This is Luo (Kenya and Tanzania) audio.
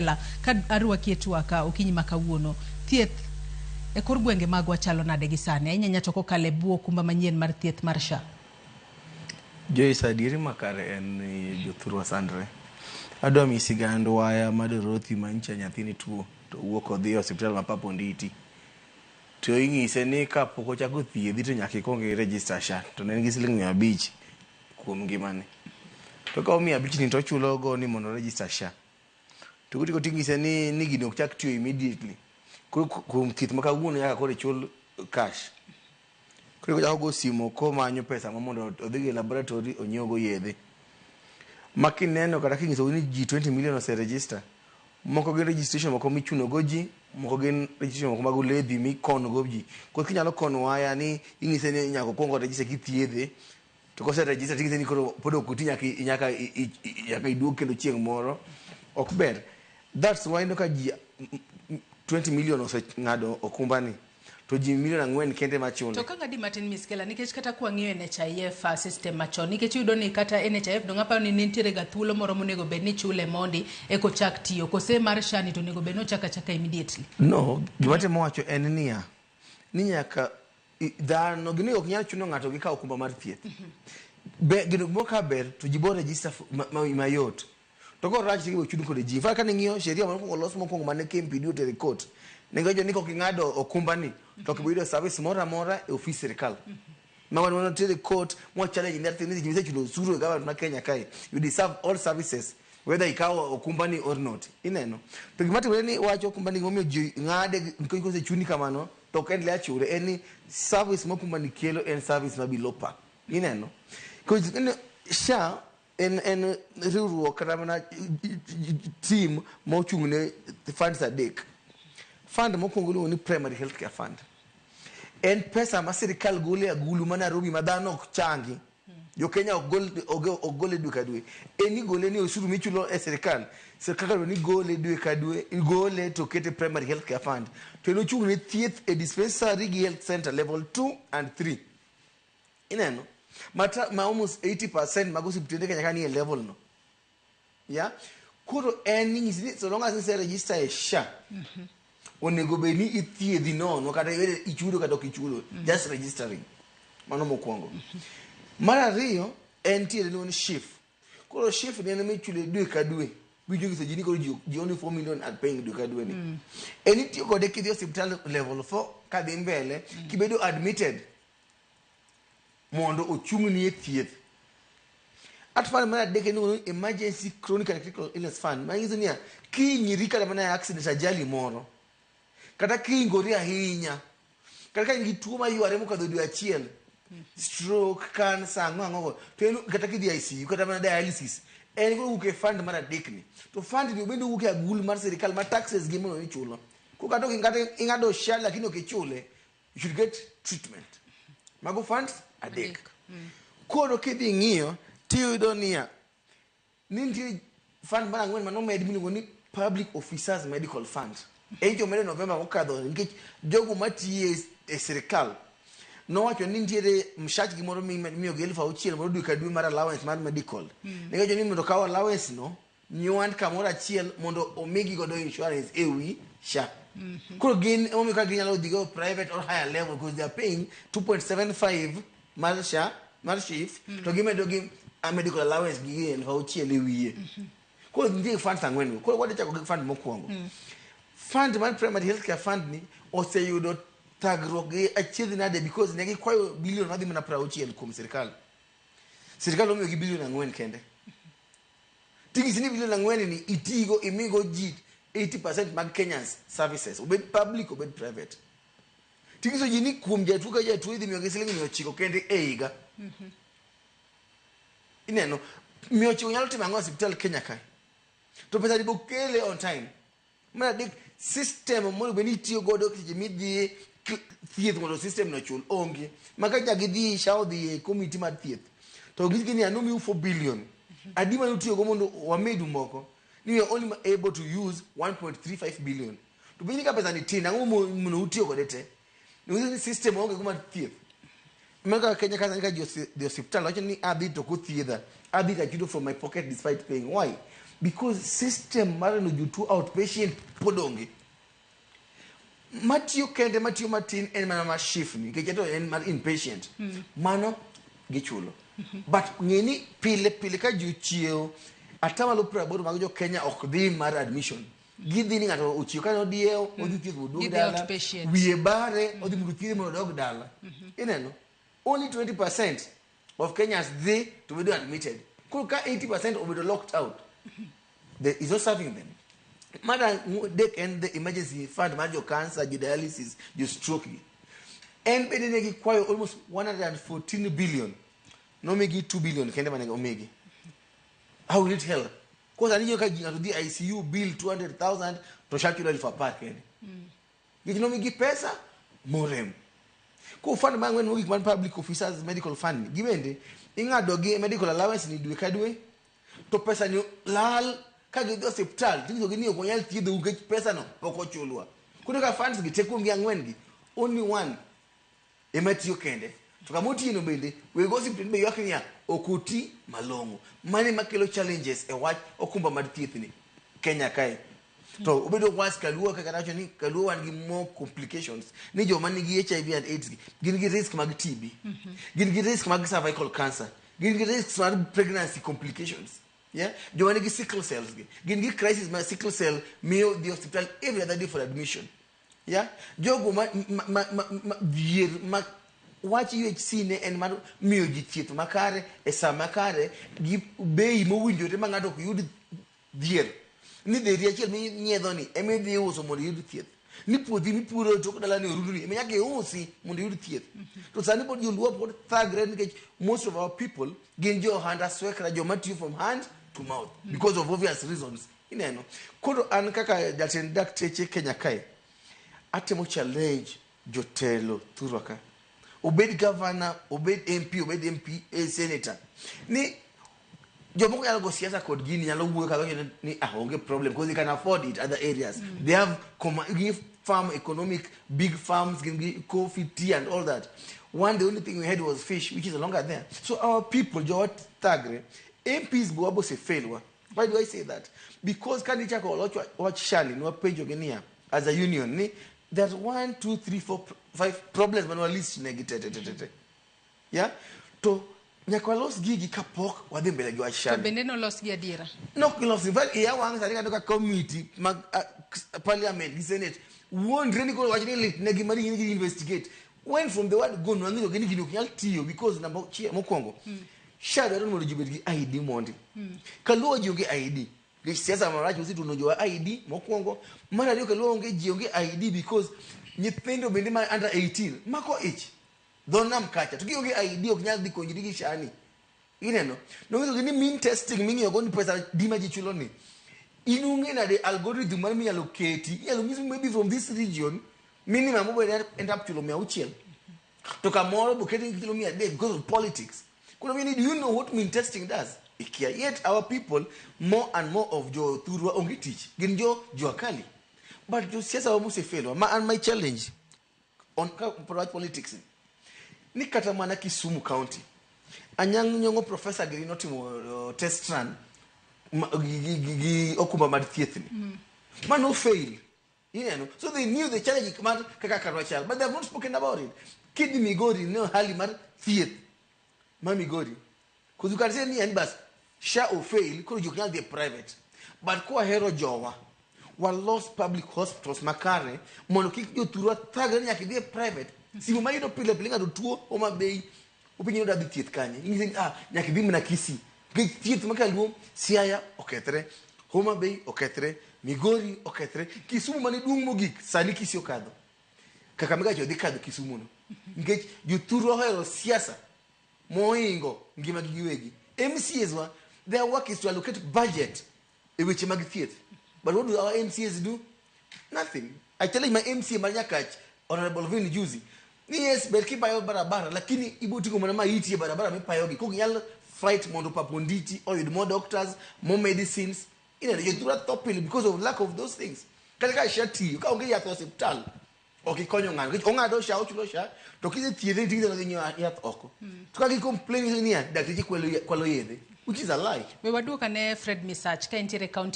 Ka arwaki e twak okinyi ma kawuono, thieth e kor gwenge magwa chalo nade gi sani? Ahinya ahinya to kokalo e bwo okumba manyien mar thieth mar SHA. Joyce, adieri makare en ni jothurwa sandre. Adwa miyi sigand waya ma Dorothy ma nyicha nyathine tuo to owuok odhi e osiptal ma Papa Onditi. To ing'ise ni kapok ochako thiedhi to nyaka ikuong i register SHA to ne en gi siling 500 kuom ngimane. To okawo 500 ni to ochulo go ni mondo o register SHA. To kotieko ting'ise ni gini ok chak tiyo immediately. Koro kuom thieth ma kawuono nyaka koro ichul cash. Koro ochako go simu komanyo pesa ma mondo odhi e laboratory onyiew go yedhe. Ma kineno kata king'iso ni ji 20 million ose register, moko gin registration moko michuno go ji, moko gin registration moko mag uledhi mikono go ji. Koro kinyalo kono waya ni ing'ise ni nyaka okuong o register kithiedhe, to kose register ting'ise ni koro pod ok oti nyaka nyaka nyaka iduog kendo chieng' moro. Ok ber. That's why ineno ka ji 20 million oseng'ado okumba ni to ji milion 4 kende ma chule. To ka ng'adi matin Miss Kela, nikech kata kwang'iyo NHIF system machon, nikech iyudo ni kata NHIF dong' aparo ni nitiere ga thuolo moro monego bed ni chule mondi eka ochak tiyo, kose mar SHA ni to onego bed ni ochak achaka immediately? No, gima temo wacho en niya, ni nyaka dhano gini ok nyal chuno ng'ato gi kawo okumba mar thieth. Be gino gimoro ka ber to ji bo register mayot. To korach to ibiro chun kode ji. In fact kane ing'iyo sheria mokwongo los mokwongo mane KMPDU otere e court, ne giwacho ni kok ing'ado okumba ni to ok ibi yudo service moro amora e ofis sirkal. Ma wan wane e court mwa challenge ni ni ji misechulo osuru e government ma Kenya kae, you deserve all services whether ikawo okumba ni or not. Ineno? To gima timore ni wacho okumba ni gimomiyo ji ng'ade nikech kosechuni kamano to ok endelea chule en ni service ma okumba ni kelo en service ma below par. Ineno? Because SHA en riwruok kata mana team mochung' ne funds adek. Fund mokwongo iluongo ni primary health care fund. En pesa ma sirikal golo e agulu ma Nairobi ma dhano ok changi. Jo Kenya ok gol ok gole dwe ka dwe. En igole ni osuru michulo e sirikal. Sirikal dwaro ni gole dwe ka dwe, igole to kete primary health care fund. To en ochung' ne thieth e dispensary gi health center level 2 and 3. Ineno? Mata, ma almost 80% mag osiptende Kenya ka nie level no. Yeah? Koro en inyisi ni so long as ise register e SHA, onego bed ni ithiedhi nono kata ibed ichudo kata ok ichudo, just registering. Mano mokwongo. Mar ariyo, en tiere iluongo ni SHIF. Koro SHIF ni en michulo dwe ka dwe. Winjo nyiso ji ni koro ji only 4 million are paying dwe ka dwe ni. En itiyo kode kidhi e osiptal level 4 kadhi mbele, kibedo admitted mondo ochung'ni e thieth. At fund mar adek iluongo ni emergency chronic and critical illness fund manyiso niya kihinyri kata mana e accident ajali moro kata kihingori ahinya kata ka in gi tuo mayware mokadho dwe achiel stroke cancer ang'o ang'o go to en kata kidhi ICU kata mana dialysis en koro wuok e fund mar adek ni to fund ni bende wuok e agulu mar sirikal ma taxes gi mondo ichulo koro kata ok kata ing'ado SHA lakini ok ichule you should get treatment mago funds adek koro kidhi ng'iyo tiyudo niya ni nitie fund mar ang'wen manomed miluongo ni public officers medical fund en jomedo November mokadho nikech jogo matiyo e sirikal nowacho ni nitiere mshachgi moro mimiyogi 6,000 moro dwe ka dwe mar allowance mar medical negiwacho ni mondo okaw allowance no nywand kamoro achiel mondo omigi godo insurance e wi SHA. Koro gin emomiyo ka ginyalo dhi go private or higher level because they are paying 2.75 mar SHA mar SHIF to gimedo gi medical allowance gi 6,000 e wiye. Koro nitie funds ang'wen go. Koro wadhi chako gi fund mokwongo. Fund mar primary health care fund ni oseyudo thagruok gi achiedh nade because ne gikwayo bilion madhi mana 60 kuom sirikal. Sirikal omiyogi bilion 4 kende. Ting'isi ni bilion 4 ni itigo imigo ji 80% mag Kenyans services obed public obed private. Ting'iso ji ni kuom jatuo ka jatuo idhi miyogi siling 900 kende e higa. Ineno 900 nyalo timo ang'o e osiptal Kenya kae? To pesa ni bokele on time. Mar adek, system monego bed ni itiyo godo seche midhi thieth mondo system no ochul onge. Ma ka nyaka gidhi SHA odhi e committee mar thieth to ginyisi ni anomiu 4 billion. Adi mane utiyo go mondo wamedu moko? Ni we are only able to use 1.35 billion. To penji ni ka pesa ni tin, ang'o mondo utiyo kode te? Nyiso ni system onge go mar thieth. Mano kaka Kenya ka sani ka ji odhi osiptal wacho ni adhi to ok othiedha. Adhi to achudo from my pocket despite paying. Why? Because system mar neno jotuo outpatient pod onge. Matiyo kende, matiyo matin en mana mar SHIF ni, nikech to en mar inpatient. Mano gichulo. But ng'e ni pile pile ka ji ochiewo, 80% mag jo Kenya ok dhi mar admission. Gidhi ni ng'ato ochiewo ka odiewo, odhi thieth mondo oduog Gidhi dala. outpatient. Wiye bare, odhi mondo thiedhe mondo odog dala. Ineno? Only 20% of Kenyans dhi to bedo admitted. Koro ka 80% obedo locked out, the, is not serving them. Mar adek en the emergency fund mar jo cancer, jo dialysis, jo stroke gi. En bende ne gikwayo almost 114 billion. Nomigi 2 billion kende mane omigi. How will it help? Kwa sani ka ji ng'ato dhi ICU bill 200,000 to SHA chulo 10,000 kende. Nikech nomigi pesa morem. Ko fund mar ang'wen mogik mar public officers medical fund ni, gibende ing'ado gi medical allowance ni dwe ka dwe to pesa ni lal ka gidhi osiptal tinyisogi ni ok wanyal thiedhou nikech pesa no pok ochulwa. Koro ka funds gi te kuom gi ang'wen gi only one ema tiyo kende to kama otiyo no bende weg osiptal be ywak niya ok oti malong'o. Mano ema kelo challenges e wach okumba mar thieth ni Kenya kae. To obedo worse kaluo kaka nawacho ni kaluo wan gi more complications ni joma nigi HIV and AIDS gi gin gi risk mag TB, gin gi risk mag cervical cancer, gin gi risk mag pregnancy complications. Yeah? Joma nigi sickle cells gi gin gi crisis mar sickle cell miyo dhi hospital every other day for admission. Yeah? Jogo ma dhier ma wach UHC ne en mar miyo ji thieth makare e saa makare gi bei mowinjore ma ng'ato ok yud dhier. Ni dheri achiel minyiedho ni ema idhi uso mondo iyud thieth. Ni puothi mipuro e tok dalani orundo ni ema nyaka iusi mondo iyud thieth. To sani pod joluo pod thagre nikech most of our people gin jo ohand aswekra, joma tiyo from hand to mouth because of obvious reasons. Ineno. Koro an kaka jatend dakteche Kenya kae, atemo challenge jotelo thurwa ka. Obed governor, obed MP, obed MP, senator. Ni jomoko nyalo go siasa kod gini nyalo wuoyo kaka wacho ni ah onge problem because they can afford it other areas. They have give farm economic big farms, gin gi coffee, tea and all that. One, the only thing we had was fish, which is no longer there. So our people, jowa thagre, MPs go wabo fail. Why do I say that? Because kani chako loch wach SHA ni nwapenjo gi niya as a union ni there's 1 2 3 4 5 problems manwa list negi te te te te te. Yeah? To nyaka walos gigi kapok wadhi mbele gi wach To SHA ni. Bende nolos gi adiera? Nok gilos. In fact, iya wang' sani kata ka committee mag parliament gi senate wuondre ni koro wach ni lit negi mari gi investigate when from the word go nwang'eyo gi ni gini ok nyal tiyo because namba achiel mokwongo, SHA dwaro ni mondo ji obed gi ID mondi. Kaluo ji onge ID nikech siasa marach osetuono jowa ID mokwongo. Mar ariyo, kaluo onge ji onge ID because nyithindo bende ma under 18 mako ich dho nam kacha to gionge ID ok nyal dhi konyri gi SHA ni. Ineno nonyiso ni mean testing ming'iyo go ni pesa di ma ji chulo ni in ung'e nade algorithm mar minyalo keti inyalo nyisi maybe from this region minimum obed end up chulo 600 to kamoro boketi chulo 300 because of politics. Koro mini, do you know what mean testing does? Ikia. Yet our people, more and more of jo thurwa onge tich, gin jo jua kali, but jo siasa wa mosefailwa ma. And my challenge on ka wach politics ni kata mana Kisumu County, Anyang' Nyong'o professor gini notimo test run gi okumba mar thieth ni mano fail. Ineno, so they knew the challenge mar kaka karwa chal, but they have not spoken about it. Kidhi Migori, no hali mar thieth ma Migori, because you can say ni en bas SHA o fail, koro ji ok nyal dhi e private. But kwahero jowa, walos public hospitals makare mondo kik jothurwa thagre ni nyaka idhi e private. Simu ma yudo pile pile ng'ato tuo Homa Bay openji ni odwa dhi thieth kanye, inyise ni ah nyaka idhi mana Kisii nikech thieth ma kaluo Siaya okethre, Homa Bay okethre, Migori okethre, Kisumu mane duong' mogik sani Kisii okadho. Kakamega cho dhi kadho Kisumu no nikech jothurwa ohero siasa mohingo ngima gi giwegi. MCAs wa, their work is to allocate budget e weche mag thieth, but what do our MCAs do? Nothing. I challenge my MCA mar Nyakach, Honorable Vin Juzi, ni yes, ber kipayo barabara, lakini ibo ting'o mana maiti e barabara mipayogi kok nyal fight mondo pap Onditi oyud more doctors, more medicines. Ineno jothurwa tho pile because of lack of those things. Kata ka SHA tiyo ka onge yath e osiptal ok ikonyo ng'ato nikech ong'ado SHA, ochulo SHA to kisethiedhe ting'e dhi nyiewo yath oko to ka gi complain niya dakteche kwalo yedhe. Which is a lie. We waduok ane Fred Misach ka entiere county.